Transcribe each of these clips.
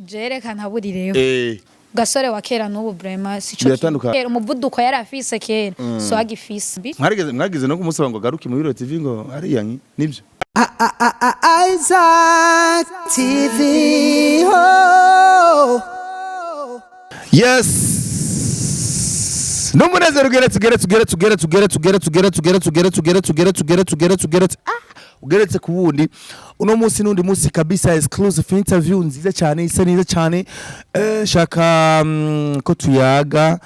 Jereka ntaburireho. Gasore wa kera n'ubu vraiment sico. Biratandukanye. Kera umuvuduko yari afise kera so agifise. Mwageze no kumusaba ngo agaruke muri Hero TV ngo hariya nibyo. Isaac TV. Oh. Yes, n'umunezero ugeretse, ugeretse, ugeretse, ugeretse, ugeretse, ugeretse, ugeretse, ugeretse, ugeretse, ugeretse, ugeretse, ugeretse, ugeretse, ugeretse, ugeretse ku wundi. Uno munsi n'undi munsi kabisa, exclusive interview nziza cyane, isa neza cyane. Shaka ko tuyaga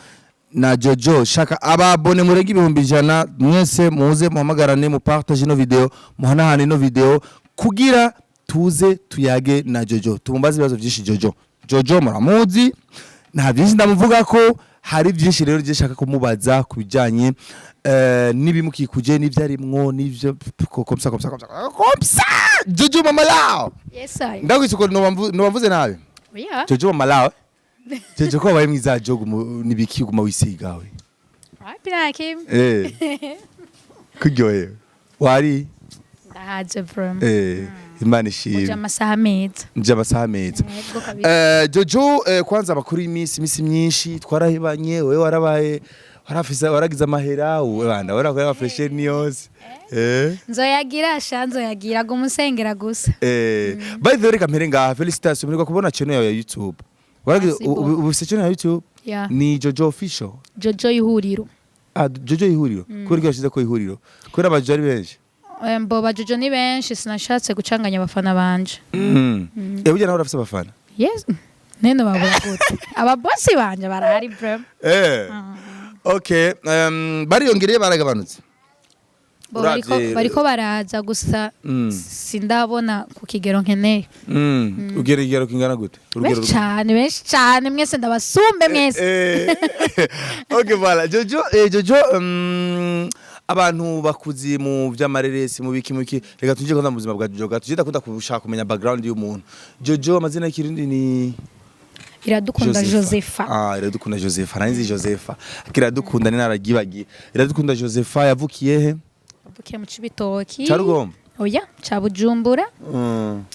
na Jojo. Shaka ababone murenga 100,000 mwese muze muhamagarane, mu partage ino video, muhanahane ino video kugira tuze tuyage na Jojo, tumbaze ibibazo byinshi. Jojo muramuzi, nta byinshi ndamuvuga ko hari byinshi. Rero je shaka kumubaza ku bijyanye n'ibimukikuje, n'ibyo arimwo, n'ibyo comme ça, comme ça, comme ça, comme ça. Jojo Mama Lao. Yes, I. Ndagwitse ko nobavuze nabi. Yeah. Jojo Mama Lao, Jojo, ko wabaye mwiza Jojo, nibiki guma wisigawe? Wapi, nta kimwe. Kuryohewe wari? Ndahaje vraiment. Imana Uje ishimwe. amasaha meza. Nje amasaha meza. Yego kabisa. Jojo, kwanza amakuru y'iminsi myinshi twarahebanye, wewe warabaye warafise, waragize amahera, wewe banda warakoye fresh ni yose. Nzoyagira sha, nzoyagira, guma usengera gusa. By the way, reka mpere ngaha, félicitations, muriko kubona channel yawe ya YouTube. Waragize Merci beaucoup. ubu ufise channel ya YouTube? Yeah. Ni Jojo Official. Jojo Ihuriro. Ah, Jojo Ihuriro. Kubera ko yashize ko Ihuriro? Kubera abajojo ari benshi. Mbo bajojo ni benshi, sinashatse gucanganya abafana banje. Burya nawe urafise abafana? Yes, nene babura gute? Ababosi banje barahari vraiment. Okay, bariyongereye, baragabanutse? Bo bariko bariko baraza gusa sindabona ku kigero nkeneye. Ugera igero kingana gute? Urugero Benshi cyane, benshi cyane, mwese ndabasumbe mwese. Okay, voilà. Jojo, Jojo, abantu bakuzi mu vy'amareresi, mu biki, mu biki. Reka tuje kwanza mu buzima bwa Jojo gato. Tuje ndakunda kushaka kumenya background y'umuntu. Jojo, amazina y'ikirundi ni? Iradukunda Josepha. Ah, Iradukunda Josepha. Nari Josepha. Iradukunda ni naragibagiye. Iradukunda Josepha yavukiye he? Avukiye mu Cibitoki. Ca Rugombo? Oya, ca Bujumbura,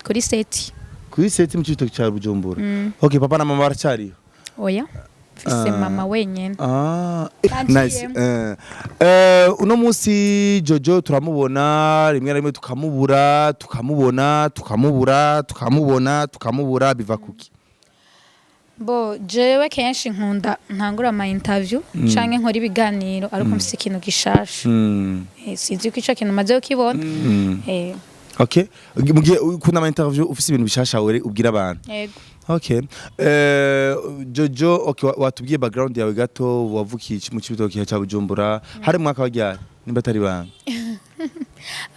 kuri sept. Kuri sept mu Cibitoki ca Bujumbura. Okay, papa na mama baracariyo? Oya, mfise Ah. mama wenyene. Ah, Banciyemo. nice. Uno munsi Jojo turamubona rimwe na rimwe, tukamubura, tukamubona, tukamubura, tukamubona, tukamubura, biva kuki? Bo jewe kenshi nkunda ntangura ama interview canke nkora ibiganiro ariko mfise ikintu gishasha. Sinzi ko ico kintu maze kukibona. Okay. Mugihe ukunda ama interview ufise ibintu bishasha were ubwira abantu. Yego. Okay. Jojo, okay, watubwiye background yawe gato, wavukiye mu Cibitoke ca Bujumbura. Hari mu mwaka wa ryari? Nimba atari banga.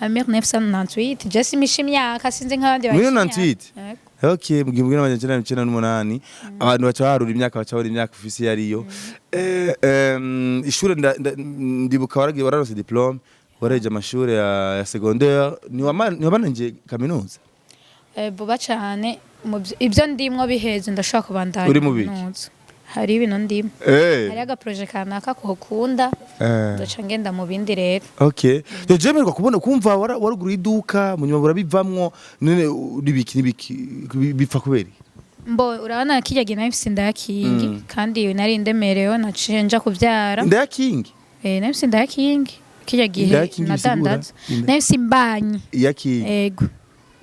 En 1998, je simisha imyaka, sinzi nk'abandi Muri bahisha 98? imyaka. Yego. Okay, mu 1998 abantu baca baharura imyaka, baca babura imyaka ufise iyo ariyo. Ishure ndibuka waragiye, wararonse diplôme, waraheje amashure ya secondaire, ni wabananje kaminuza? Vuba cane ibyo ndimwo biheze ndashobora kubandanya Uri mu biki? kaminuza. Hari ibintu ndimo, hari agaprojet kanaka kokunda, ndoca ngenda mu bindi rero. Okay. Jojo, mperuka kubona kumva waruguruye iduka, mu nyuma burabivamwo, none nibiki nibiki bipfa kubera iki? Mbo urabona kirya gihe nari mfise inda ya Kingi kandi nari ndemerewe, naciye nja kuvyara. Inda ya Kingi? Nari mfise inda ya Kingi kirya Inda gihe ya Kingi bisigura? nadandaza. Nari mfise imbanyi. Iya Kingi? Ego.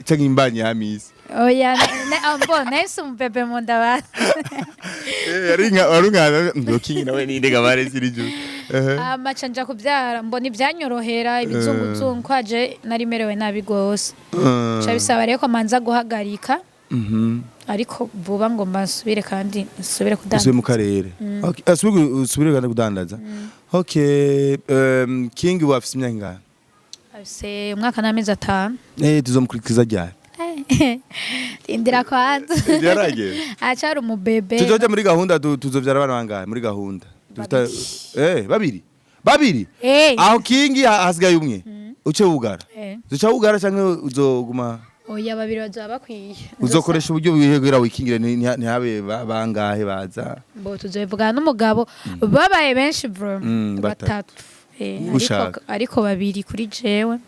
Canke imbanyi ya Hamisi? Oya, mbo nari mfise umubebe mu nda basi. Ari nka wari umwana ngo Kingi nawe ninde gabare siriju. Amaca nja kuvyara, mbona ivyanyorohera ibizunguzungu kwaje nari merewe nabi gose, ca bisaba rero ko manza guhagarika, ariko vuba ngo nsubire kandi nsubire Usubiye mu kudandaza. karere. Okay, usubire kandi kudandaza. Okay, King wafise imyaka ingahe? Afise umwaka n'amezi 5. Tuzomukurikiza ryari? Rindira kwanza. Yarageze. Acari umubebe. Tuzoja muri gahunda, tuzovyara abana bangahe muri gahunda? Babiri. Babiri. Aho Kingi hasigaye umwe. Uce wugara. Uzoca wugara canke uzoguma? Oya, babiri bazoba bakwiye. Uzokoresha uburyo bwihegera wikingire ntihabe bangahe baza? Bo tuzobivugana n'umugabo, babaye benshi bro. Batatu. Batatu. Ushaka. Ariko babiri kuri jewe.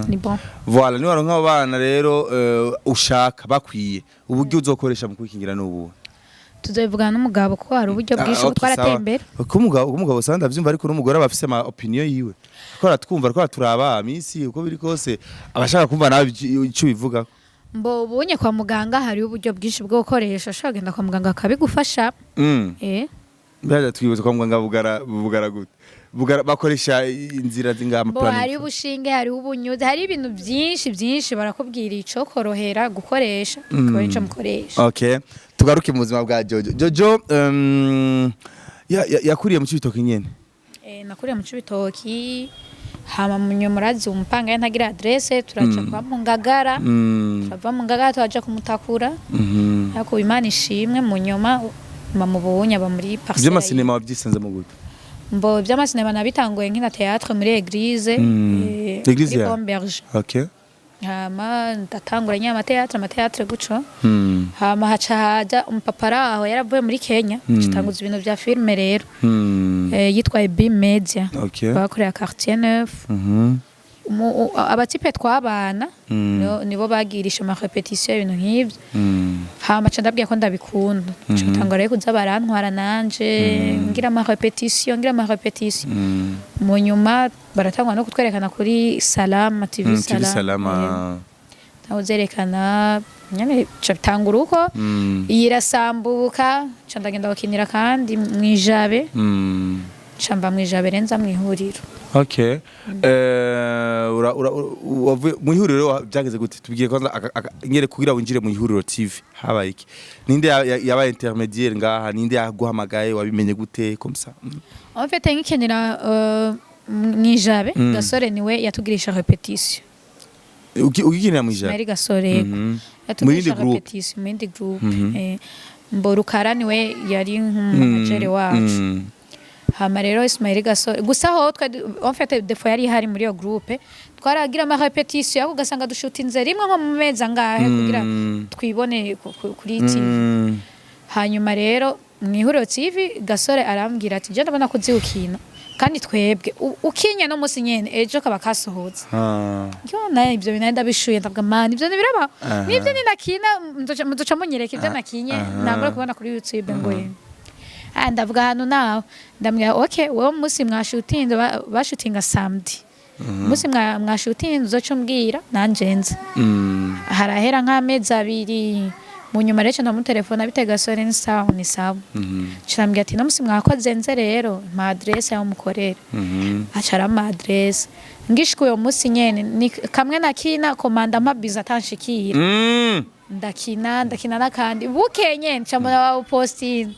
Ni bon. Voilà, ni waronka abo bana rero ushaka bakwiye, uburyo uzokoresha mu kwikingira n'ubu? Tuzobivugana n'umugabo kuko hari uburyo bwinshi, ubu twarateye imbere. Ko umugabo usanga ndavyumva, ariko n'umugore aba afise ama opinion yiwe, ko aratwumva, ariko araturaba misi uko biri kose, abashaka kumva nawe ico bivuga. Mbo ubunye kwa muganga hariho uburyo bwinshi bwo gukoresha, ushobora kugenda kwa muganga akabigufasha. Mbega twibutse, kwa muganga bugara gute? Bugara bakoresha inzira zingama? Mbo hariho ubushinge, hariho ubunyuzi, hariho ibintu byinshi byinshi, barakubwira ico korohera gukoresha, ukaba ico mukoresha. Okay, tugaruke mu buzima bwa Jojo. Jojo yakuriye mu Cibitoke nyene? Nakuriye mu Cibitoki, hama mu nyuma urazi umupanga ntagira adresse, turaja kwa mu Ngagara. Turava mu Ngagara turaja kumutakura. Ariko Imana ishimwe, mu nyuma mama ubunye aba muri parcelle. Vy'amasinema wavyisanze mu gute? Mbo vy'amasinema nabitanguye nkina théâtre muri église. Église muri ya? Bomberge. Hama ndatangura nyine ama théâtre guco. Hama haca haja umupapa ari aho yaravuye muri Kenya, aca ibintu vya filme rero. Yitwa B Media. Bakorera Quartier Neuf. Aba types twabana nibo bagirisha ama répétition, ibintu nk'ivyo. Hama ca ndabwiye ko ndabikunda, ca batangura rero kuza barantwara nanje ngira ama répétition, ngira ama répétition. Mu nyuma baratangwa no kutwerekana kuri Salama TV. TV. Salama. Salama. Naho zerekana nyene, ca bitangura uko. Iyi irasambuka, ca ndagenda gukinira kandi mwijabe. Ca mva mwijabe renza mwihuriro. Okay. Wavuye mu ihuriro byageze gute? Tubwiye kwanza nyere kugira winjire mu Ihuriro TV habaye iki? Ninde yabaye intermédiaire ngaha? Ninde yaguhamagaye? Wabimenye gute comme ça? En fait, nkikenera mwijabe, Gasore niwe yatugirisha répétition. Ugikinira mu Ijana? Nari Gasore. Yatugirisha Mu yindi groupe? répétition mu yindi groupe. Mbo Rukara niwe yari nk'umu manager wacu. Hama rero Ismail Gasore gusa ho twe, en fait, défaut yari ihari muri iyo groupe, twaragira ama répétition ariko ugasanga dushutinze rimwe nko mu mezi angahe kugira twibone kuri TV. Hanyuma rero mu Ihuriro TV, Gasore arambwira ati: "Je ndabona ko uzi gukina, kandi twebwe ukinye no musi nyene ejo kaba kasohotse." Yo naye ibyo bintu ndabishuye, ndavuga: "Man, ibyo ntibiraba." Nibyo ninakina muzoca munyereka ibyo nakinye, ntabwo kubona kuri YouTube ngo ye. Ah, ndavuga ahantu nawe, ndambwira: "Okay, wowe umunsi mwashutinze, bashutinga samedi, umunsi mwashutinze uzoca umbwira nanje nze." Harahera nk'amezi 2, mu nyuma rero ndamutelefona: "Bite Gasore?" "Ni sawa, ni sawa." Cirambwira ati: "No musi mwakoze nze rero, mpa adresse yaho mukorera." Aca arampa adresse, ngishika uyo musi nyene ni kamwe nakina komanda mpabiza atanshikira. Ndakina, ndakina n'akandi, bukeye nyene nca mbona bawupostinze,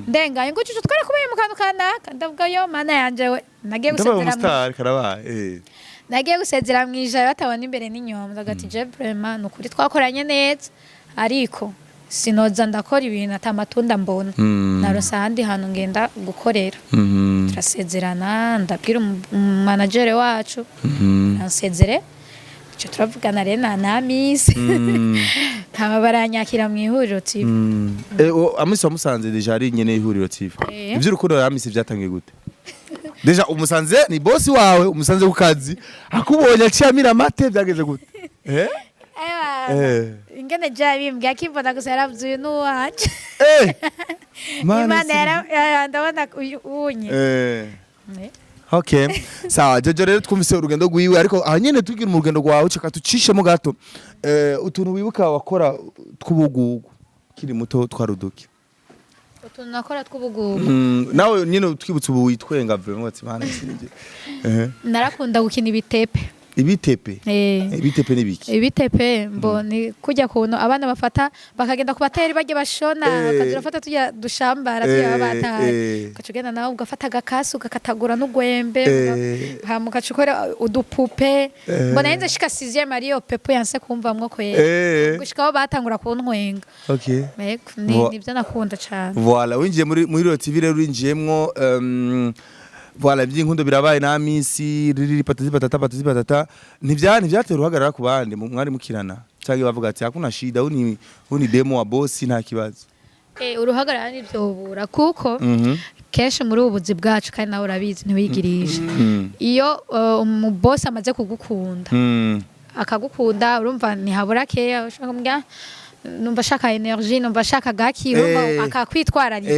ndenganye ngo cucu twarakubaye mu kantu kanaka, ndavuga: "Yo Mana yanje we, nagiye Ndabaye gusezera umu star karabaye. Nagiye gusezera mwijoro batabona imbere n'inyuma." Ndavuga ati: "Je vraiment, ni ukuri twakoranye neza, ariko sinoza ndakora ibintu ata matunda mbona." Naronse ahandi hantu ngenda gukorera. Turasezerana, ndabwira umu manager wacu ansezere, ico turavugana rero na Namisi, hama baranyakira mu Ihuriro TV. Amisi wamusanze déjà ari nyene Ihuriro TV? Eh. Ivy'urukundo na Amisi vyatangiye gute? Déjà umusanze ni boss wawe, umusanze ku kazi, akubonye aciye amira amate, byageze gute? Ewa, ingene ja bimbwiye, akimbona gusa yaravuze: "Uyu ni uwanje." Mana. Imana ndabona uyu unye. Okay. Sawa, Jojo rero twumvise urugendo rwiwe, ariko aha nyene tugira mu rugendo rwawe, ceka tucishemo gato. Utuntu wibuka wakora tw'ubugugu kiri muto twaruduki? Utuntu nakora tw'ubugugu? Nawe nyene twibutse ubu witwenga vraiment ati: "Mana, sinje." Narakunda gukina ibitepe. Ibitepe? Eh. Ibitepe nibiki? Ibitepe mbo ni kujya kuntu abana bafata bakagenda ku bateri bajya bashona, bakaza urafata tujya dushambara tujya bataye, ugaca ugenda nawe ugafata agakasi ugakatagura n'ugwembe, hama ugaca ukora udupupe. Mbona yenze shika sixième ariyo pepo yanse kumvamwo kwera, gushika aho batangura kuntwenga. Ego, ni nibyo nakunda cane. Voilà, winjiye muri Ihuriro TV rero, winjiyemwo, voilà, iby'inkundo birabaye na Amisi riri patati patata patati patata, ntivyatera uhagarara ku bandi mwari mukirana, cyangwa bavuga ati: "Hakuna shida, uni demo wa boss, nta kibazo"? Uruhagarara ntivyobura kuko Kenshi muri ubu buzi bwacu, kandi nawe urabizi, ntiwigirisha, iyo umubosi amaze kugukunda, akagukunda, urumva ntihabura keya ushaka kumubwira: "Numva ashaka energy, numva ashaka gaki." Urumva akakwitwararika.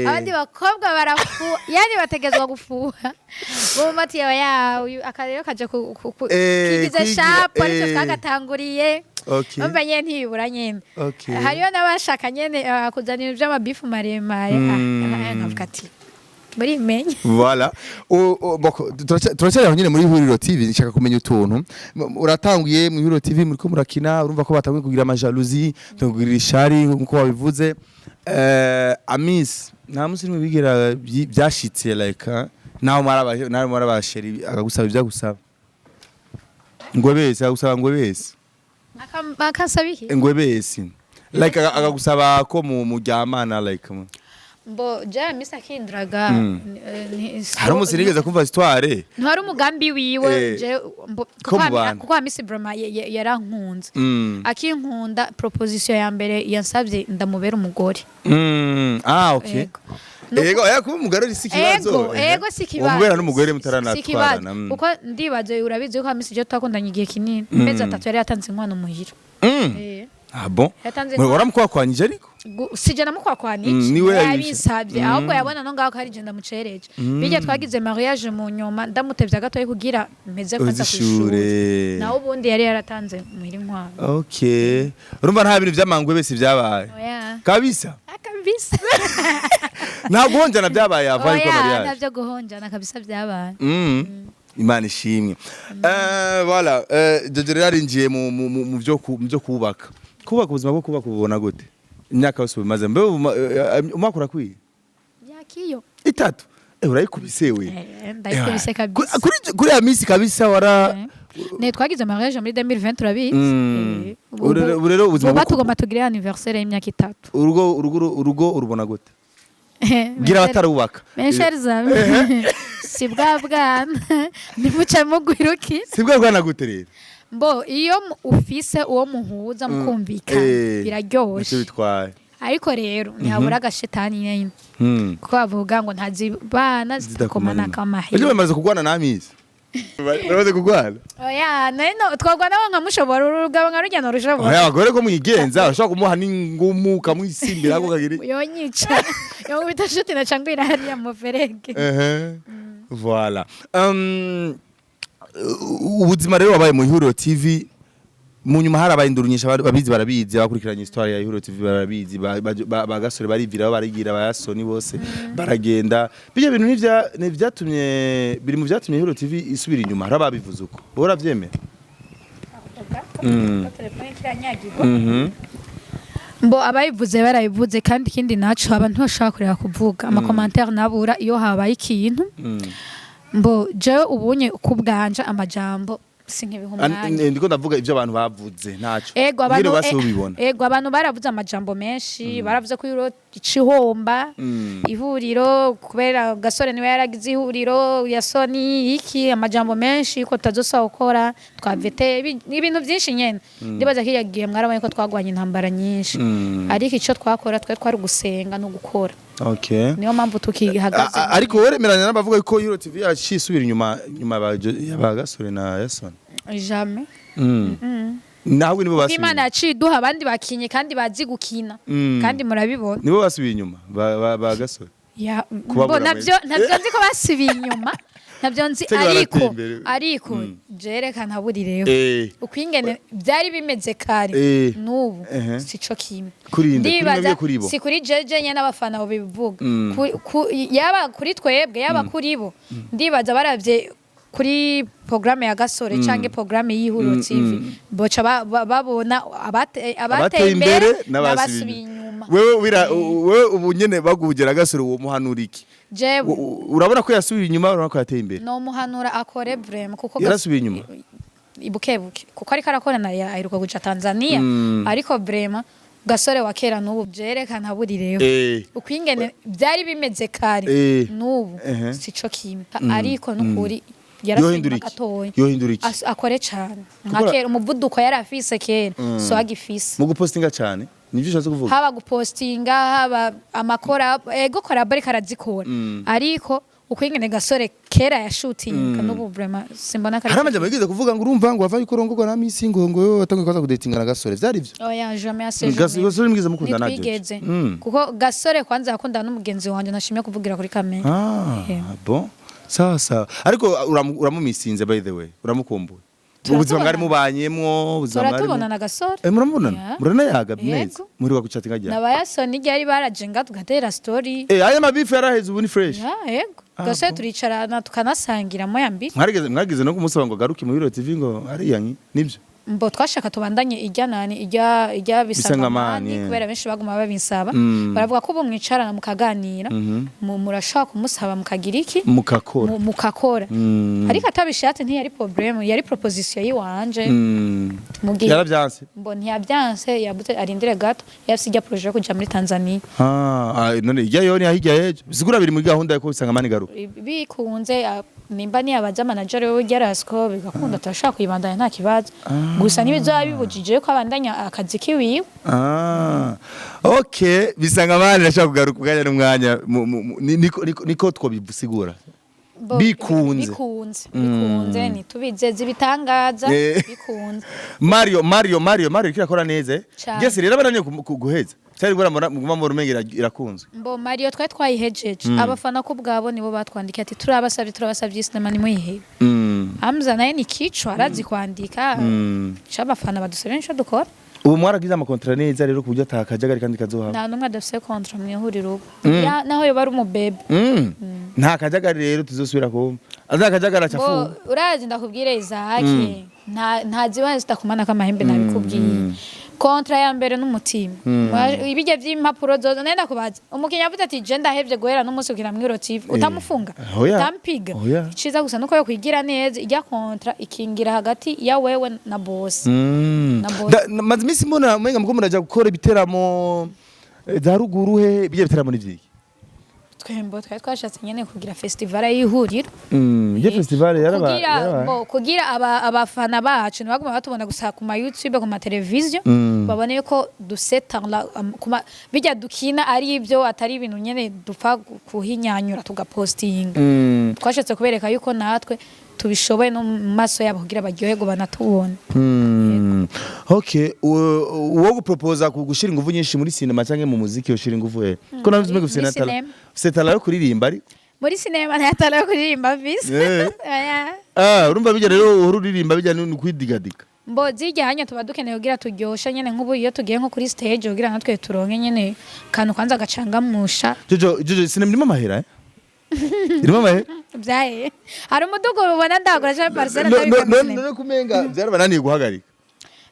Abandi bakobwa barafu, yani bategezwa gufuha bumva ati ya uyu akarero kaje kigize kwigira, sharp, aricyo twagatanguriye. Urumva nyene ntibibura nyene. Hariyo n'abashaka nyene kuzana ibintu vy'amabifu maremare. Ah, nkavuga ati murimenye. Voilà. Boko, turacyari aho nyine muri Ihuriro TV. Nshaka kumenya utuntu. Uratanguye mu Ihuriro TV, muriko murakina, urumva ko batanguye kugira amajalousie, kugira ishari nkuko wabivuze. Amis nta musi nimwe bigera byashitse like naho maraba, naho maraba chéri, akagusaba ibyo agusaba ngo bese, agusaba ngo bese? Akansaba iki? Ngo bese, like akagusaba ko mu muryamana, like Mbo je misa akindraga. Hari umunsi nigeze kumva histoire. Ntwari umugambi wiwe. Je Ko mubana. Kuko Hamisi Brahma yarankunze. Akinkunda, proposition ya mbere yansabye ndamubera umugore. Ah, okay. Ego. Ego, kuba umugore si ikibazo. Ego, ego, si ikibazo. Umubera n'umugore Si mutaranatwarana. ikibazo. Kuko ndibaze, urabizi yuko Hamisi je twakundanye igihe kinini, amezi 3 yari yatanze inkwano muhira. Ah bon? Yatanze Mwe waramukwakwanyije ariko? Sije namukwakwanya. Niwe yabishe. Yabinsabye. Ahubwo yabona no ngaho ko ari je ndamucereje. Bijya twagize mariage mu nyuma, ndamutevye gatoyi kugira mpeze ko aza Uzi ishure. kw'ishure, nawe ubundi yari yaratanze muhira inkwano. Okay. Urumva nta bintu by'amangwe bese byabaye. Oya. Kabisa. Kabisa. Nta guhonjana byabaye ava ariko Oya, mariage. ntavyo guhonjana kabisa byabaye. Imana ishimwe. Voilà, Jojo rero arinjiye mu byo kubaka. Kubaka, ubuzima bwo kubaka ububona gute? Imyaka yose ubimaze. Mbe umwaka urakwiye? Yakiyo. 3. Urayikubise we. Ndayikubise kabisa. Kuri ya misi kabisa wara Ne twagize mariage muri 2020, turabizi. Ubu rero ubuzima ubu bwo tugomba tugire anniversaire y'imyaka 3. Urugo urubona gute? Bwira abatarubaka. Mes chers amis, si bwa bwana ntimuce mugwiruki. Si bwa bwana gute rero? Mbo iyo ufise uwo muhuza mukumvikana, Nicyo biraryoshe. bitwaye. Ariko rero ntihabura agashetani nyine, kuko bavuga ngo ntazibana zidakomana Ujye akamahera. bamaze kugwana n'amizi. Bamaze kugwana. Oya, neno twagwa nawe nkamushobora, urugabo nka rujya nturushobora. Oya, abagore ko mwigenza, ushobora kumuha n'ingumu ukamwisimbira ako kagira. Yonyica, yonkubita shuti na cangwira hariya mu ferege. Ehe. Voilà. Ubuzima rero wabaye mu Ihuriro TV, mu nyuma harabaye induru nyinshi. Ababizi barabizi, abakurikiranye histoire ya Ihuriro TV barabizi. Ba Gasore barivira, barigira bayasoni bose baragenda. Bijya bintu nivya nivyatumye, biri mu vyatumye Ihuriro TV isubira inyuma. Hari ababivuze uko, wowe uravyemera? Mbo abayivuze barabivuze, kandi ikindi naco abantu bashobora kureba kuvuga amacommentaires nabura iyo habaye ikintu. Mbo jewe ubunye kubwanje amajambo sinkibiha umwanya. Ndiko ndavuga ivyo abantu bavuze, ntaco. Ego, abantu Ngire basi ubibona. Ego, abantu baravuze amajambo menshi, baravuze ko ihuriro icihomba ihuriro kubera Gasore niwe yaragize ihuriro ya Soni iki, amajambo menshi ko tutazosaba gukora twavete ibintu byinshi nyene. Ndibaza ko gihe mwarabonye ko twagwanye intambara nyinshi, ariko ico twakora twe twari gusenga no gukora. Niyo mpamvu tukihagaze. Ariko weremeranya n'abavuga ko Ihuriro TV yaciye isubira inyuma nyuma ya ba Gasore na Yasoni? Jamais. Nawe nibo basubiye Imana inyuma. yaciye iduha abandi bakinye kandi bazi gukina, kandi murabibona. Nibo basubiye inyuma, ba Gasore. Ya, Kubabura mbo navyo nzi ko basubiye inyuma, navyo nzi. Cyangwa Ariko barateye imbere. ariko jereka ntaburireho ukwingene byari bimeze kare n'ubu sico kimwe. Kuri nde? Kuri Ndibaza mwebwe, kuri bo? Si kuri jeje nyene n'abafana babivuga. Yaba kuri twebwe, yaba kuri bo, ndibaza baravye kuri programme ya Gasore canke programme y'Ihuriro TV, boca babona abateye imbere n'abasubiye inyuma. Wewe wewe ubu nyene bagugera Gasore, uwo muhanura iki? Jewe Urabona ko yasubiye inyuma, urabona ko yateye imbere? No muhanura akore vraiment, kuko Yarasubiye inyuma? Ibukebuke, kuko ariko arakorana, aheruka guca Tanzania. Ariko vraiment Gasore wa kera n'ubu byerekana burireho ukwingene byari bimeze kare n'ubu sico kimwe, ariko n'ukuri yarasubiye Yohindura inyuma iki? gatoya. Yohindura iki? Akore cane nka Gukora- kera, umuvuduko yari afise kera so agifise. Mu gupostinga cane. Nivyo ushatse kuvuga? Haba gupostinga, haba amakora, ego collabo ariko arazikora, ariko ukwingene Gasore kera yashutinga n'ubu vraiment simbona kari. Hari amajambo yigeze kuvuga ngo urumva ngo wava yuko urongorwa na Miss, ngo yo watangiye kwaza kudatinga na Gasore, vyari ivyo? Oya, jamais assez. Gasore mwigeze mukundana? Ntitwigeze, Jojo? Kuko Gasore kwanza yakundana n'umugenzi wanje nashimye kuvugira kuri kamera. Ah. Yeah. Bon, sawa sawa, ariko uramumisinze, by the way, uramukumbuye ubuzima mwari mubanyemwo, ubuzima mwari Turatubonana Gasore. Eh, muramubonana? Yeah. Muranayaga neza? Yego. Muri guchatinga rya Nabayasoni ryari baraje nga tugatera story. Eh, aya mabifu yaraheze, ubu ni fresh. Ya, yego. Ah, Gasore bon. turicarana tukanasangira moya mbiri. Mwarigeze no kumusaba ngo agaruke mu Biro TV ngo ariyanyi, nibyo? Mbo twashaka tubandanye ijya nani, ijya Bisangamani, Bisangamani, yeah. kubera benshi baguma babinsaba. Baravuga ko ubu mwicarana mukaganira, murashaka kumusaba mukagira iki, mukakora. Mukakora. Ariko atabishatse ntiyari problème, yari proposition yiwanje. Mugihe Yarabyanse? Mbo ntiyabyanse, yabuze arindire gato, yafise ijya projet yo kuja muri Tanzania. Ah, ah, none ijya yo ni ahijya ejo sigura biri muri gahunda yo Bisangamani garuka? Bikunze, nimba niyabaza manager we Gerasco bigakunda, turashaka kuyibandanya, nta kibazo. Gusa ntibizoba bibujije ko abandanya akazi kiwiwe. Ah, okay, Bisangamani nashaka kugaruka umwanya n'umwanya, niko twobisigura. Bikunze. Bikunze, bikunze, ntitubizeze ibitangaza. Bikunze. Mario, Mario, Mario, Mario kirakora neza, eh? Cane. Gese rero bananiye guheza. Cyari gura muguma mu rumengera irakunzwe. Mbo Mario twari twayihejeje, abafana ko ubwabo nibo batwandikiye ati turabasabye, turabasabye, sinema nimuyihe. Hamza naye ni kico, arazi kwandika. Ca abafana badusabye nico dukora. Ubu mwaragize amakontra neza rero ku buryo atakajagari kandi kazohaba? Nta n'umwe adafise contrat mwihuriro ubu. Naho yoba ari umubebe. Nta kajagari rero tuzosubira kumva. Nta kajagari Bo acafu. urazi, ndakubwire Isaac, nta ziba zitakumana k'amahembe, nabikubwiye. Contrat ya mbere n'umutima. Ibijya by'impapuro zozo nenda kubaza. Umukinnyi avuze ati je ndahevye guhera n'umunsi ukina mwiro TV. Utamufunga? Oya. Utampiga? Oya. Iciza gusa nuko yo kwigira neza ijya contrat ikingira hagati ya wewe na boss. Na boss. Maze iminsi mbona umenga muko muraja gukora ibiteramo, za ruguru he, bijya biteramo ni vyiki? Twembo twari twashatse nyene kugira festival y'ihuriro. Iyo festival yaraba Kugira yaraba. bo kugira abafana bacu ntibaguma batubona gusa ku ma YouTube, ku ma televiziyo, babone ko duseta kuma bijya dukina ari ibyo, atari ibintu nyene dupfa kuhinyanyura tugapostinga. Twashatse kubereka yuko natwe tubishoboye no mu maso yabo kugira baryoherwe banatubone. Okay, uwo gupropoza gushira ingufu nyinshi muri cinema canke mu muziki, yoshira ingufu he? Ko navuze umenga ufise Muri na talent. cinema. Ufise talent yo kuririmba ariko. Muri sinema nta talent yo kuririmba visi. Oya. Ah, urumva bijya rero uhora uririmba bijya ni kwidigadika. Mbo zijyanye tuba dukeneye kugira turyoshe nyene, nk'ubu iyo tugiye nko kuri stage kugira natwe turonke nyene kantu kwanza gacangamusha. Jojo, Jojo, cinema irimo amahera, eh? Irimo amahera? Byaye hari umudugu ubona ndagura cyangwa parcelle. No, Ndabika mu cinema. no kumenga byarabananiye guhagarika.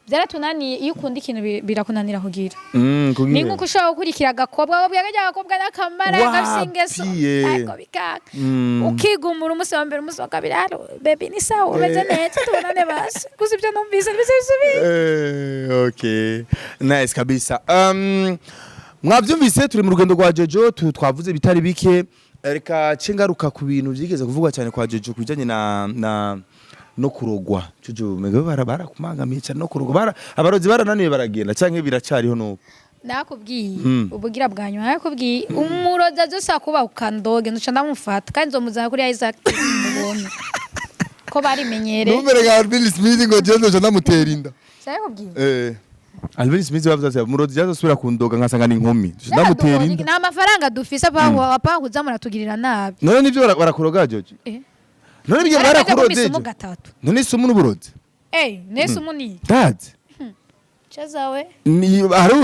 Byaratunaniye, iyo ukunda ikintu birakunanira kugira. Kugira. Ni nk'uko ushobora gukurikira agakobwa, wabwiye kajya agakobwa n'akamara Wapi, gafise ingeso, ariko bikaka, ukigumura umunsi wa mbere, umunsi wa kabiri, halo baby, ni sawa, umeze neza, tubonane basi, gusa ibyo numvise ntibise bisubire. Okay. Nice kabisa. Mwavyumvise turi mu rugendo rwa Jojo, twavuze bitari bike. Reka cengaruka ku bintu vyigeze kuvugwa cyane kwa Jojo kubijanye na no kurogwa. Jojo, mega barakumangamiye cyane no kurogwa. Abarozi barananiwe baragenda canke biracariho n'ubu? Nakubwiye ubugira bwa nyuma, nakubwiye umurozi azosa kuba ukandoge nduca ndamufata kandi nzomuzana kuri Isaac mubone ko barimenyereye. Numvere nka Alvin Smith ngo jewe nzoca ndamutera inda. Sinakubwiye. Alvin Smith bavuze ati umurozi yazosubira kundoga nkasanga ni inkumi. Ndamutera inda. Nta mafaranga dufise, apa kuza muratugirira nabi. None nivyo barakuroga Jojo? Eh. None nivyo Barakuroze barakuroze? isumu Jojo? gatatu. None isumu n'uburozi? Eh, nese umuni. Ndazi. Chazawe.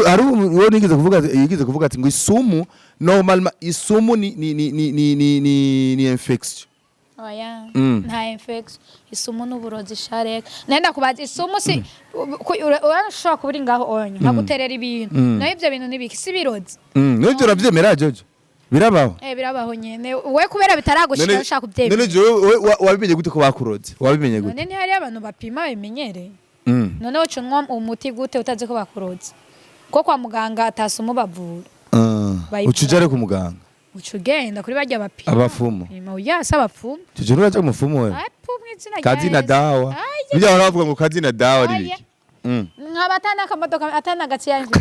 Hari uwo nigeze kuvuga, yigeze kuvuga ati ngo isumu normalement, isumu ni infection. Oya. Nta infection. Isumu n'uburozi shareka. Nenda kubaza, isumu si urashobora kuba uri ngaho onye nkaguterera ibintu. Naho ivyo bintu nibiki, si birozi? Nibyo uravyemera Jojo? Birabaho? Eh, birabaho nyene. We kubera bitaragushika ushaka kubyemera. None jewe wabimenye gute ko bakuroze? Wabimenye gute? None ntihari abantu bapima bimenyereye. None woca unywa umuti gute utazi ko bakuroze? Ko kwa muganga atasumu bavura. Bayivura. Uca uja ku muganga? Uca ugenda kuri barya bapima. Abafumu. Pima, oya, si abapfumu. Jojo, nuraja ku mufumu wewe? Apu mw'izina rya Kazi na Yesu. dawa. Aye. Bijya bahora bavuga ngo kazi na dawa ni Oya. biki? Nkaba atana akamodoka atana agatsi yanjye.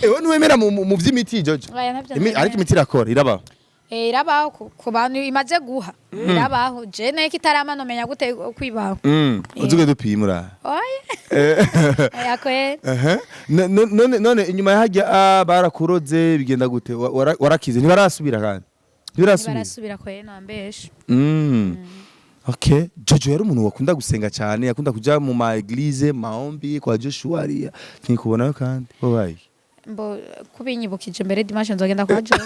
Ewe ntiwemera mu vy'imiti, Jojo? Oya, ntavyo nemera. Ariko imiti irakora, irabaho. Eh, irabaho ku bantu imaze guha, irabaho. Je nayo kitarama nomenya gute kwibaho? Uzuge dupimura. Oya, oya kwe. Ehe. None inyuma ya hajya barakuroze, bigenda gute? Warakize, ntibarasubira kandi, ntibarasubira? Barasubira kwe, nambeshe. Okay. Jojo yari umuntu wakunda gusenga cyane, yakunda kuja mu ma église, maombi kwa Joshua ariya. Ntikubonayo kandi. Wabaye? Mbo kubinyibukije mbere, dimanche nzogenda kwa Josh.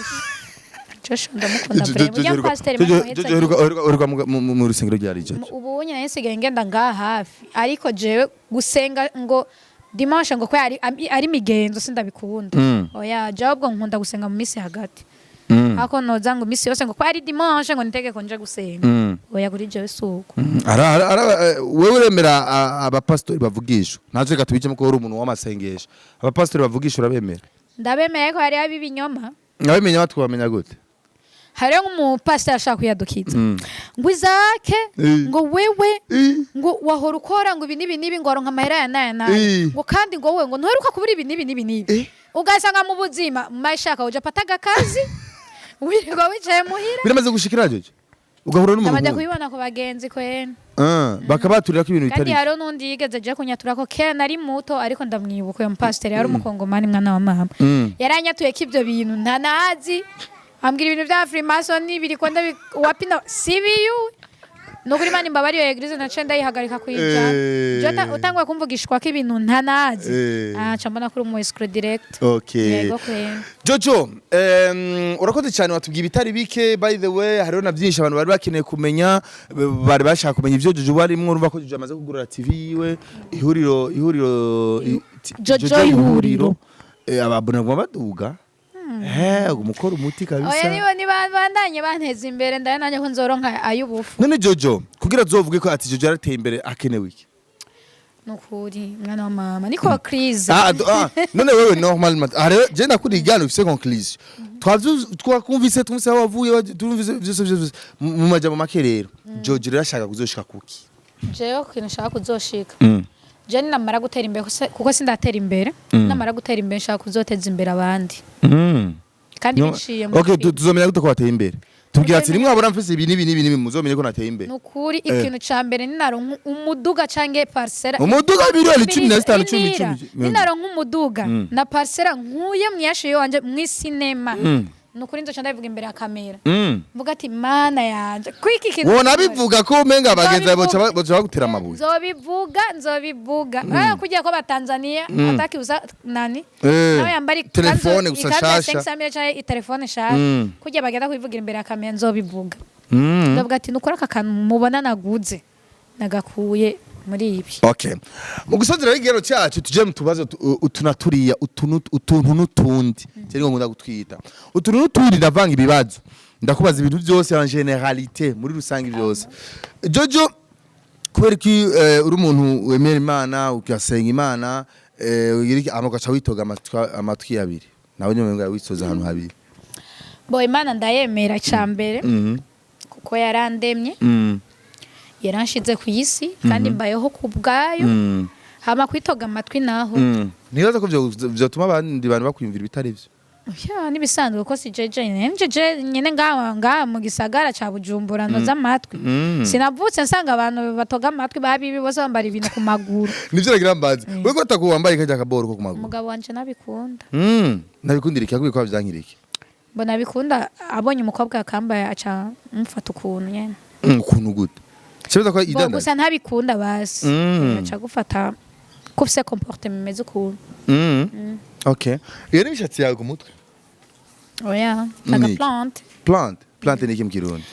Josh ndamukunda vraiment. Ujya pasteur. Jojo Jojo heruka mu rusengero rya Jojo. Ubu nyine nsigaye ngenda ngaha hafi, ariko jewe gusenga ngo dimanche ngo ko ari migenzo sindabikunda. Oya, jewe ubwo nkunda gusenga mu misi hagati. Ako noza ngo misi yose ngo ko ari dimanche ngo nitegeko nje gusenga. Oya, kuri jewe suko. Wewe uremera abapasitori bavugishwa? Ntacyo, reka tubicemo ko uri umuntu w'amasengesho. Abapasitori bavugisha urabemera? Ndabemera, ariko hariho ab'ibinyoma. Abimenya batwamenya gute? Hariho nk'umupasiteri ashaka kwiyadukiza ngo izake ngo wewe ngo wahora ukora ngo ibi n'ibi n'ibi, ngo waronka amahera ya n'aya n'aya, ngo kandi ngo wowe ngo ntuheruka kubura ibi n'ibi n'ibi n'ibi. Ugasanga mu buzima maishaka uja pataga akazi, wirirwa wicaye muhira. Biramaze gushikira Jojo ugahura n'umuntu Ndamaze nk'uwo? kubibona ku bagenzi kwene. Ah, bakabaturira ko ibintu Kandi bitari hariho n'undi yigeze aje kunyatura ko kera nari muto, ariko ndamwibuka uyo mupasiteri, yari umukongomani, mwana wa mama. Yaranyatuye ko ibyo bintu ntanazi, ambwira ibintu bya freemason biriko wapi na sibiyu. Nukuri Imana imbabariye, iyo église naciye ndayihagarika kuyijana. Je utanguye kumvugishwa ko ibintu ntanazi, ah, nca mbona kuri umu escroc direct. Okay. Yego kwene. Jojo, urakoze cyane, watubwiye ibitari bike. By the way, hariho na byinshi abantu bari bakeneye kumenya, bari bashaka kumenya ivyo Jojo barimwo. Urumva ko Jojo amaze kugurura TV yiwe, ihuriro Jojo Ihuriro. Ababona baguma baduga, umukora umuti kabisa. Oya, niba niba bandanye banteza imbere, ndaye nanjye ko nzoronka ay'ubufu. None Jojo, kugira azovuge ko ati Jojo yarateye imbere, akenewe iki? Nukuri mwana wa mama, niko crise. Ah, none wewe normalement, rero je ndakuri igano ufise conclusion. Twakumvise, twumvise aho wavuye, twumvise vyose vyose mu majambo make. Rero Jojo rero ashaka kuzoshika kuki? Jewe ku kintu nshaka kuzoshika, je ninamara gutera imbere, kuko sindatera imbere, namara gutera imbere nshaka kuzoteza imbere abandi kandi biciye muri Okay, film. tuzomenya gute ko wateye imbere? Tubwira ati nimwabona mfise ibi n'ibi n'ibi n'ibi, muzomenye ko nateye imbere. Nukuri ikintu ca mbere, ninaronka umuduga canke parcelle. Umuduga miliyoni 15, 10, Indira, 10. ninaronka umuduga na parcelle nkuye mwiyashiye wanje mw'isinema, nukuri nzoca ndabivuga imbere ya kamera, mvuga ati mana yanje, kwiki kintu. Wona bivuga ko umenga abagenzi bawe Nzobivuga. boca bagutera amabuye. Nzobivuga, nzobivuga. Kugira ko abatanzania atakiuza nani nawe yambara Telefone gusa ikanzu ya nshasha. 500 canke itelefone nshasha, kugira bagenda kubivugira imbere ya kamera, nzobivuga. Ndavuga ati nukuri aka kantu mubona naguze nagakuye muri ibi. Okay. Mu gusozera igero cyacu, tuje mu tubazo utu na turiya, utuntu n'utundi. Cyari ngo nkunda gutwita. Utuntu n'utundi, ndavanga ibibazo. Ndakubaza ibintu byose en généralité, muri rusange byose. Jojo, kubera ko uri umuntu wemera Imana, ugasenga Imana, ugira iki, hama ugaca witoga amatwi abiri. Nawe nyuma ngo witoza ahantu habiri. Bo, Imana ndayemera ca mbere, kuko yarandemye, yaranshize ku isi kandi mbayeho ku bwayo. Hama kwitoga amatwi naho, Ntibaza ko vyotuma abandi bantu bakwiyumvira ibitari vyo? Ya, nibisanzwe, ko si jeje nyene, jeje nyene ngaha mu gisagara ca Bujumbura noza amatwi. Sinavutse nsanga abantu batoga amatwi babibi bose bambara ibintu ku maguru. Nivyo nagira mbazi, wewe ko atakuwambaye kajya kaboro ko ku maguru. Umugabo wanje nabikunda. Nabikundira iki? Akubwiye ko byankira iki? Mbona bikunda, abonye umukobwa akambaye aca mufata ukuntu nyene. Ukuntu gute? Kibaza ko Bo, idandaza. gusa ntabikunda basi. Aca gufata ko ufise comportement imeze ukuntu. Okay. Iyo ni imishatsi yawe ku mutwe? Oya. Ni Aga iki? plante. Plante. Plante ni iki mu Kirundi?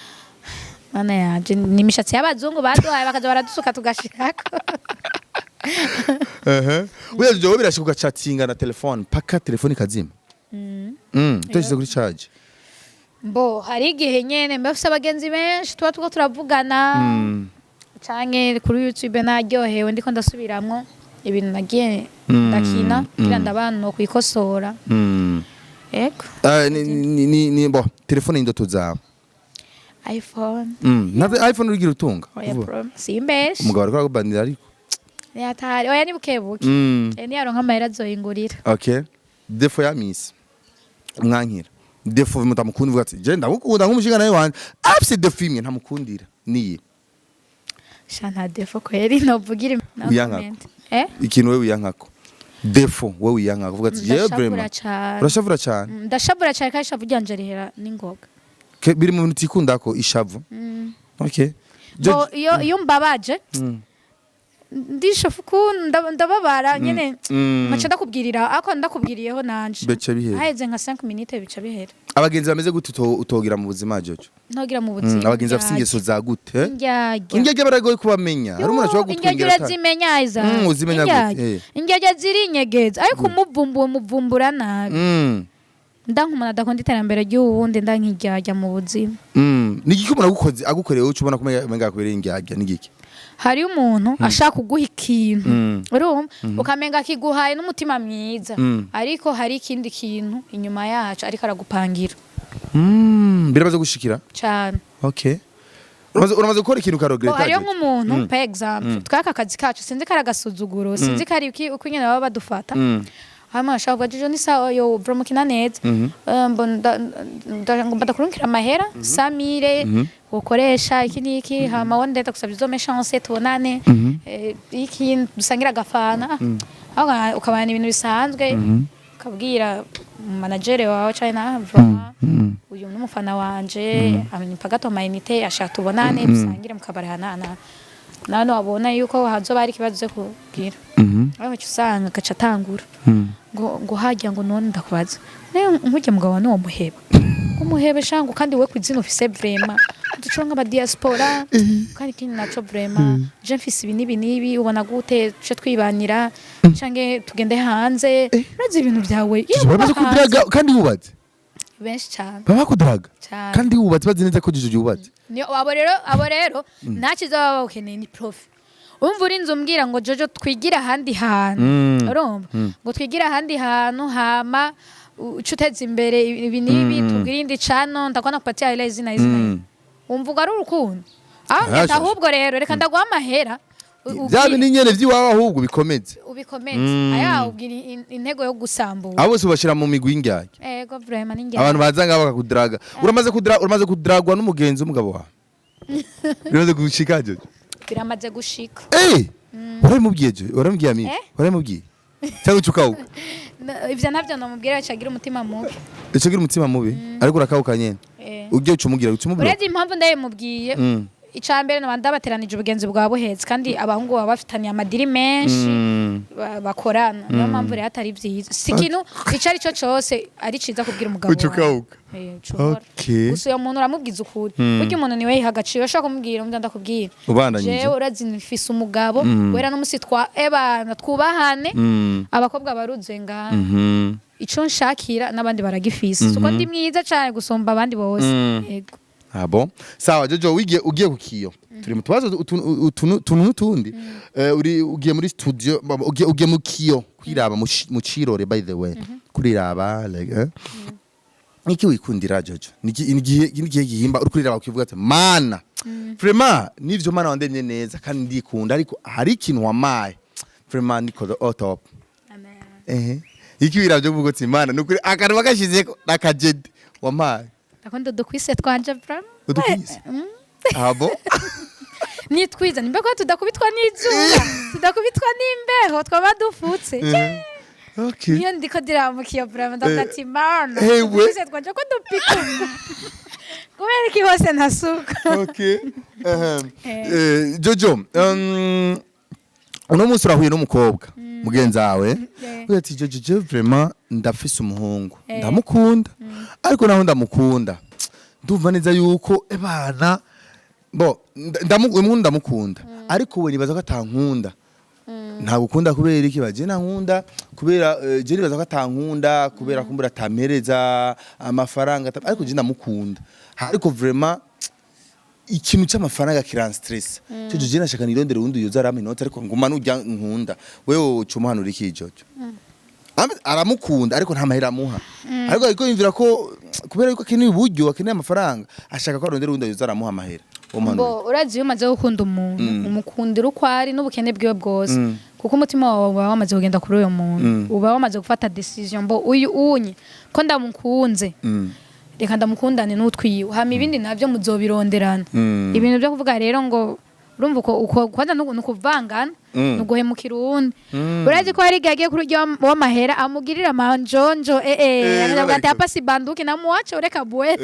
Mana yanje, ni imishatsi y'abazungu baduhaye bakaza baradusuka tugashirako. Ehe. Wewe Jojo, birashika ugachatinga na telefone paka telefone ikazima? Utashyize kuri charge. Mbo hari igihe nyene mba mfise abagenzi benshi tuba turiko turavugana, canke kuri YouTube naryohewe ndiko ndasubiramwo ibintu nagiye ndakina kugira ndabana no kwikosora. Ego. Ni bo telefone y'indoto zawe. iPhone. Na iPhone urigira utunga? Oya. Vuba. Pro simbeshe. Umugabo ariko aragubandira ariko. Ni hatari, oya, ni bukebuke. Niyaronka amahera azoyingurira. Okay, défaut ya Miss umwankira, défaut mutamukunda, uvuga ati je ndamukunda nk'umushinga nawe wanje, afise défaut imwe ntamukundira niye? Sha, nta défaut kweri novugira. Wiyankako. Eh. Ikintu wewe wiyankako, défaut wewe wiyankako, uvuga ati jewe Ndashavura vraiment. cane. Urashavura cane? Ndashavura cane kandi ishavu ryanje rihera n'ingoga. Biri mu bintu utikundako, ishavu? Okay. Bo, iyo mbabaje ndishofu ku ndababara nyene, nkaca ndakubwirira, ariko ndakubwiriyeho nanje Bica bihera. haheze nka 5 minutes bica bihera. Abagenzi bameze gute utogira mu buzima, Jojo? Ntogira mu buzima. Abagenzi bafise ingeso za gute, eh? Indyarya. Indyarya baragoye kubamenya, hari umuntu ashobora Indyarya gutwengera urazimenya iza. Uzimenya gute? Indyarya. Indyarya zirinyegeza, ariko umuvumbuwe umuvumbura nabi. Ndanka umuntu adakunda iterambere ry'uwundi, ndankiryarya mu buzima. Ni igiki umuntu agukoze, agukoreye, uca ubona ko umenga akubereye indyarya, ni igiki? Hariyo umuntu ashaka kuguha ikintu, urumva ukamenga akiguhaye n'umutima mwiza, ariko hari ikindi kintu inyuma yacu ariko aragupangira. Biramaze gushikira? Cyane. Okay, uramaze gukora ikintu Bo, ukaregreta? hariyo Jojo? nk'umuntu, par exemple, twaka akazi kacu, sinzi ko ari agasuzuguro, sinzi ko ari uko nyine baba badufata. Hama ashaka kuvuga, "Jojo, ni sawa yo bro, mukina neza. Ngomba ndakurungikira amahera 100 000 ukoresha iki n'iki, hama wonde ndagusabye uzompe chance tubonane, iki dusangire agafana." Aho ukabana ibintu bisanzwe, ukabwira manager wawe cyane na vraiment, uyu ni umufana wanje, ampa gato ama unités, ashaka tubonane dusangire mu kabari hanana nawe, wabona yuko hazoba hari ikibazo cyo kubwira. Aho usanga agaca atangura ngo hajya ngo none ndakubaza nawe, nkujya mugabo ni uwo muheba, umuhebe shangu, kandi we kwizina ufise vraiment ducura nk'aba diaspora, kandi ikindi naco vraiment je mfise ibi n'ibi n'ibi, ubona gute tuce twibanira canke tugende hanze? Urazi ibintu byawe iyo Jojo, baramaze uba hanze- kudiraga kandi wubatse? Benshi cyane. Baba bakudiraga? Cyane. Kandi wubatse, bazi neza ko Jojo yubatse? Niyo abo rero nta cyiza baba bawukeneye, ni profit. Umva, urinze umbwira ngo Jojo twigire ahandi hantu, urumva ngo twigire ahandi hantu, hama uce uteza imbere ibi n'ibi, tubwire indi cano ndakubona kupatia ile izina izina. Wumva ugo ari urukundo aho Ah, ngenda, ahubwo rero reka ndaguha amahera Bya bindi nyene vy'iwawe ahubwo bikomeze. Ubikomeze aya, ubwira intego yo gusambura. Abo bose ubashira mu migwi y'indyarya? Ego, vraiment ni Abantu baza ngaho bakakudiraga, uramaze kudragwa n'umugenzi w'umugabo wawe? Biramaze gushika, Jojo? Biramaze gushika. Eh, warabimubwiye, Jojo? Warabimubwiye Amini? Eh? Warabimubwiye cyangwa uca ukawuka? Ivyo navyo namubwira acagira umutima mubi. Ucagira umutima mubi, ariko urakawuka nyene? Eh. Ugiye uca umubwira, uca umubwira? Urebye impamvu ndabimubwiye, icya mbere naba ndabateranije ubugenzi bwa buhetse, kandi abahungu baba bafitaniye ama deal menshi, bakorana. Niyo mpamvu rero atari byiza, si ikintu icyo ari cyo cyose ari cyiza kubwira umugabo Uca wawe. ukawuka. Eh, uca uhora. Okay. Gusa uyo muntu uramubwiza ukuri. Burya umuntu niwe yiha agaciro, ushobora kumubwira undi ndakubwira Ubandanyije. jewe urazi mfise umugabo wera n'umusi twa ebana twubahane. Abakobwa baruzuye ngaha. Ico nshakira n'abandi baragifise, suko ndi mwiza cane gusumba abandi bose. Yego. Ah bon. Sawa Jojo, wigiye ugiye ku kiyo. Turi mu tubazo utuntu n'utundi. Uri ugiye muri studio, ugiye mu kiyo kwiraba mu cirore, by the way. Kuriraba like, eh? Niki wikundira, Jojo? Niki gihimba uri kuriraba ukivuga ati mana. Vraiment nivyo, mana wandemye neza kandi ndikunda, ariko hari ikintu wamaye. Vraiment niko the top. Amen. Eh. Iki wiravyo uvuga ati mana nukuri akantu bagashizeko nakajede wamaye. Ndakunda udukwise twanje vraiment. Udukwise? Ah bon? Ni twiza, nimba ko tudakubitwa n'izuba, tudakubitwa n'imbeho, twaba dufutse. Okay. Iyo ndiko ndiramukiye vraiment ndavuga ati mana, Ewe. udukwise twanje ko dupika, kubera iki hose ntasuka? Okay. Jojo, uno munsi urahuye n'umukobwa mugenzi wawe. Ugira ati Jojo, je vraiment ndafise umuhungu, ndamukunda, ariko naho ndamukunda ndumva neza yuko ebana bo uyu muhungu ndamukunda, ariko we nibaza ko atankunda. Ntagukunda kubera iki? Baje nankunda kubera je nibaza ko atankunda kubera kumbura atampereza amafaranga, ariko je ndamukunda, ariko vraiment ikintu cy'amafaranga kiranstressa. Cyo je nashaka nirondere uwundi yoza arampa inoti, ariko nguma nujya nkunda. Wewe uca umuhanura iki, Jojo? Aramukunda ariko nta mahera amuha, ariko yumvira ko kubera yuko akeneye uburyo, akeneye amafaranga, ashaka ko arondera uwundi yoza aramuha amahera. Uwo muhanura Bo, urazi iyo umaze gukunda umuntu, umukundira uko ari n'ubukene bwiwe bwose. Kuko umutima wawe uba wamaze kugenda kuri uyo muntu, uba wamaze gufata décision mbo uyu unye ko ndamukunze, reka ndamukundane n'utwiwe, hama ibindi navyo muzobironderana. Ibintu byo kuvuga rero ngo urumva uko kwanza nukuvangana, nuguhemukira uwundi. Urazi ko hari igihe agiye kuri urya w'amahera amugirira amanjonjo, akavuga ati: "Hapa si banduki namuwache ureka bwera."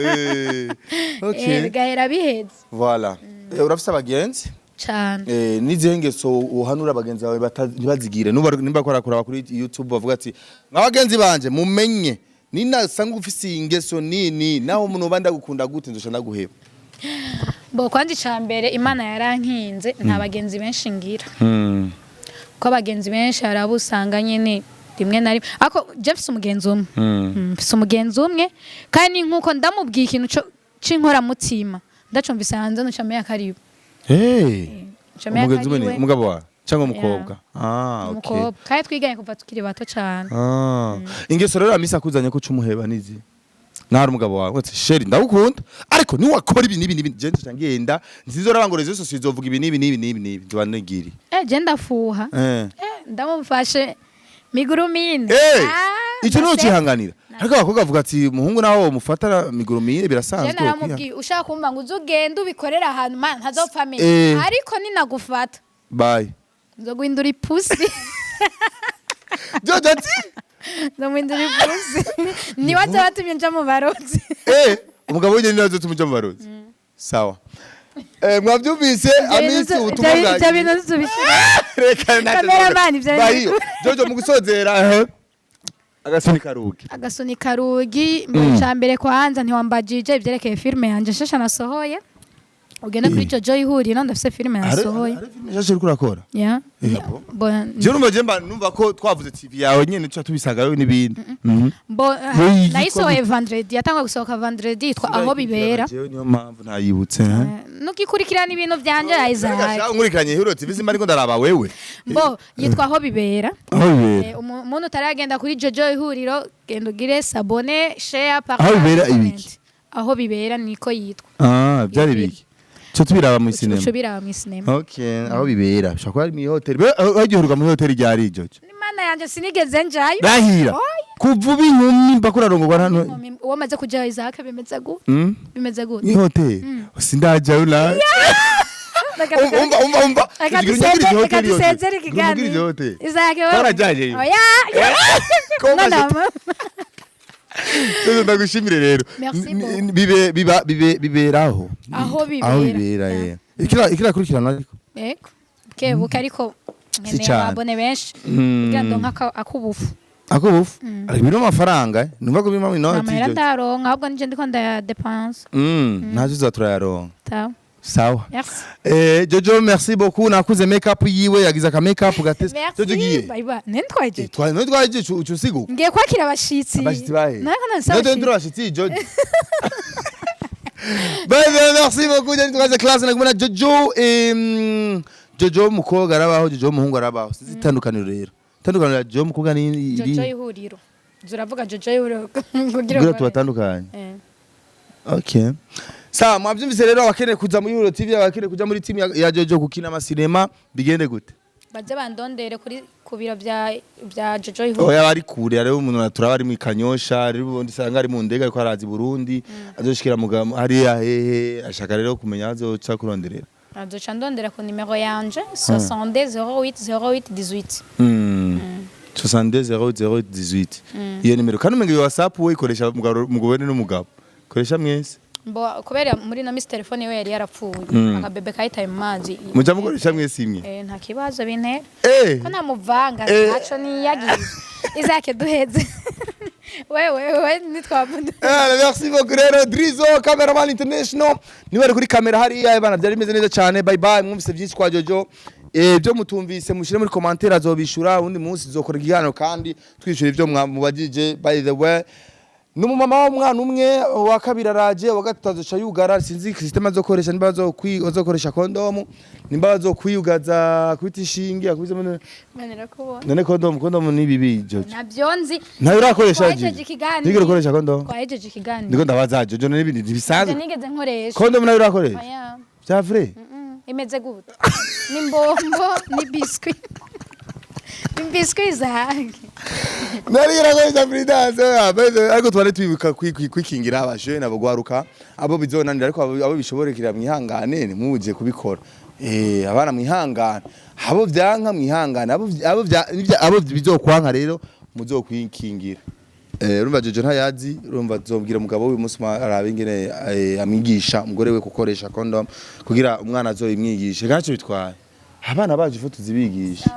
Bigahera biheze. Voilà. Urafise abagenzi? Cane. N'izihe ngeso uhanura abagenzi bawe ntibazigire? Nimba bakora kuraba kuri YouTube bavuga ati: "Mwa bagenzi banje, mumenye ninasanga ufise iyi ngeso nini, naho umuntu uba ndagukunda gute, nzoca ndaguheba." Bo kwanza ica mbere, Imana yarankinze, nta bagenzi benshi ngira, kuko abagenzi benshi hari abo usanga nyene rimwe na rimwe, ariko je mfise umugenzi umwe. Mfise umugenzi umwe, kandi nkuko ndamubwiye ikintu c'inkoramutima ndacumvise hanze, nca menya ko ari we. Hey. Nca menya ko Umugenzi ari umwe ni we. umugabo wawe cyangwa umukobwa? Ah, okay. Umukobwa, kandi twiganye kuva tukiri bato cane. Ah. Ingeso rero Amisi akuzanye ko cumuheba nizi? Nari umugabo wawe ati: "Chéri, ndagukunda, ariko niwakora ibi n'ibi n'ibi, je nzoca ngenda, ntizoraba ngo réseaux sociaux izovuga ibi n'ibi n'ibi n'ibi n'ibi, nzoba nigiri." Je ndafuha. Ndamufashe miguru mine. Ah, Ico niho ndaseka. cihanganira, ariko abakobwa bavuga ati: "Umuhungu nawe mufata miguru mine Je birasanzwe." naramubwiye: "Ushaka kumva ngo uze ugende ubikorere ahantu man ntazopfa amenya, ariko ninagufata, Bye. nzoguhindura ipusi." Jojo ati Nzoguhindura ipusi, niwe azobatumye nja mu barozi. Umugabo wenyine niwe azotuma uja mu barozi. Sawa. Mwavyumvise Amisi, ubutumwa Ivyo bwawe. bintu tubishira. Reka natwe. Cameraman, ivyo bintu. Bahiyo. Jojo, mu gusozera, agasuni karugi. Agasuni karugi mu cya mbere, kwanza ntiwambajije ibyerekeye filime yanjye nshasha nasohoye. Ugende kuri Jojo Ihuriro, ndafise filime nasohoye. Hari filime nshasha uriko urakora? Yeah. Yego. Bo Je numva, je mba numva ko twavuze TV yawe nyene tuca tubisagayo n'ibindi. Bo Yo yitwa nayisohoye vendredi, yatangwa gusohoka vendredi, yitwa Aho Bibera. Jewe niyo mpamvu ntayibutse. Eh? Nugikurikirana ibintu byanje, Isaac. Nkurikiranye Hero TV, simba ariko ndaraba wewe. Bo yitwa Aho Bibera. Aho Bibera. Umuntu utaragenda kuri Jojo Ihuriro, genda ugire s'abonner, share, partage. Aho Bibera. Comment. Ibiki? Aho Bibera niko yitwa. Ah, byari biki? Cyo tubiraba mu Uca cinema. ubiraba mu sinema. Okay, Aho Bibera. Bishobora kuba ari mu hoteli. Wagiheruka muri hoteli ryari, Jojo? Imana yanje, sinigeze njayo. Rahira. Oya. Kuva uba inkumi mpaka urarongorwa hano. Uwo amaze kujayo, Isaac, bimeze gute? Bimeze gute? Ni hoteli. Sindajyayo na. Umva, umva, umva. Reka Ugira unyagirize reka hoteli yose. dusezere Ugira ikiganiro. unyagirize hoteli. Isaac, wowe. Twarajyayeyo. Oya. Ko No, no. Jojo, ndagushimire rero. Merci N- Bibe biba bibe biberaho. Aho Bibera. Aho Bibera. Ikira kurikirana ariko. Yego. Kebuka ariko nkeneye Cane. ababone benshi kugira ngo nka akubufu. Ako bufu. Ariko birimo amafaranga, eh? Numva ko birimo inoti. Amahera Jojo. ndaronka, ahubwo nije ndiko ndayadepense. Ntacyo turayaronka. Tawa. Sawa. Merci. Jojo, merci beaucoup. Nakuze makeup yiwe, yagize aka makeup gatese. Merci. Jojo giye. Bye bye. Nentwaje. Twa no twaje ucu usigo. Ngiye kwakira abashitsi. Abashitsi bahe? Nako nasa. Ndio ndio abashitsi, Jojo. Bye bye, merci beaucoup. Jani tukaze class na kumena Jojo, Jojo umukobwa arabaho, Jojo umuhungu arabaho. Sinzi itandukaniro rero. Itandukaniro ya Jojo umukobwa ni Jojo iri. Ihuriro. Zuravuga Jojo Ihuriro kugira Kugira ngo tubatandukanye. Okay. Sawa, mwavyumvise rero, abakeneye kuza muri Hero TV, abakeneye kuja muri team ya Jojo gukina amasinema, bigende gute? Baze bandondere kuri ku biro bya Jojo Ihuriro. Oya, bari kure. Hariho umuntu turaba ari mu Kanyosha, ari ubundi sanga ari mu ndege ariko araza i Burundi, azoshikira mu hariya hehe, ashaka rero kumenya azoca kuronderera. Azoca ndondera ku nimero yanje 62 08 08 18. 62 00 18, iyo nimero kandi umenga iyo WhatsApp we ikoresha umugabo n'umugabo koresha mwese. Mbo kubera muri no misi telefone we yari yarapfuye, akabebe kayitaye mu mazi. Muja mukoresha mwese imwe? Nta kibazo bintera. Eh. Ko namuvanga, ntaco niyagiye. Isaac, duheze, wewe wewe nitwavuga. Merci beaucoup rero Drizo, cameraman international, niwe ari kuri kamera hariya. Bana, byari bimeze neza cyane. Bye bye. Mwumvise byinshi kwa Jojo. Byo mutumvise mushire muri commentaire, azobishura undi munsi, zokora ikiganiro kandi twishura ivyo mubajije. By the way, n'umumama w'umwana umwe, wa kabiri araje, wa gatatu azoca yugara. Sinzi system azokoresha, nimba azokoresha kondomu, nimba azokwiyugaza kubita inshinge akubise. Manira kubona. None kondomu ni bibi, Jojo? Nabyo nzi. Ntayo urakoresha? Twahejeje Jojo? ikiganiro. Nigeze ukoresha kondomu? Twahejeje ikiganiro. Ndiko ndabaza Jojo n'ibindi ntibisanzwe. Nigeze nkoresha. Kondomu nayo urakoresha? Oya. Vya vrai? Imeze gute? Ni mbombo, ni biscuit. Imbiswi zange. Nari narakoresha prudence oya, ariko twari twibuka kwikingira abajene, abagwaruka, abo bizonanira, ariko abo bishoborekera mwihangane, ntimuje kubikora. Abana mwihangane, abo vyanka mwihangane, abo bizokwanka rero muzokwikingira. Urumva Jojo ntayazi, urumva azobwira umugabo we umunsi umwe arabe ingene amwigisha umugore we gukoresha condom kugira umwana azoyimwigishe. Ntacyo bitwaye, abana baje ifu tuzibigisha.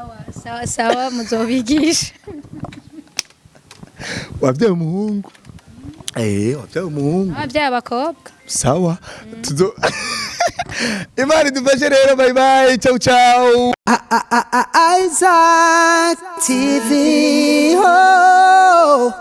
Sawa sawa, muzobigisha. Wabyaye umuhungu? Wabyaye umuhungu. Ababyaye abakobwa. Sawa, tuzo Imana idufashe rero. Bye bye, ciao ciao. Isaac TV. Oh.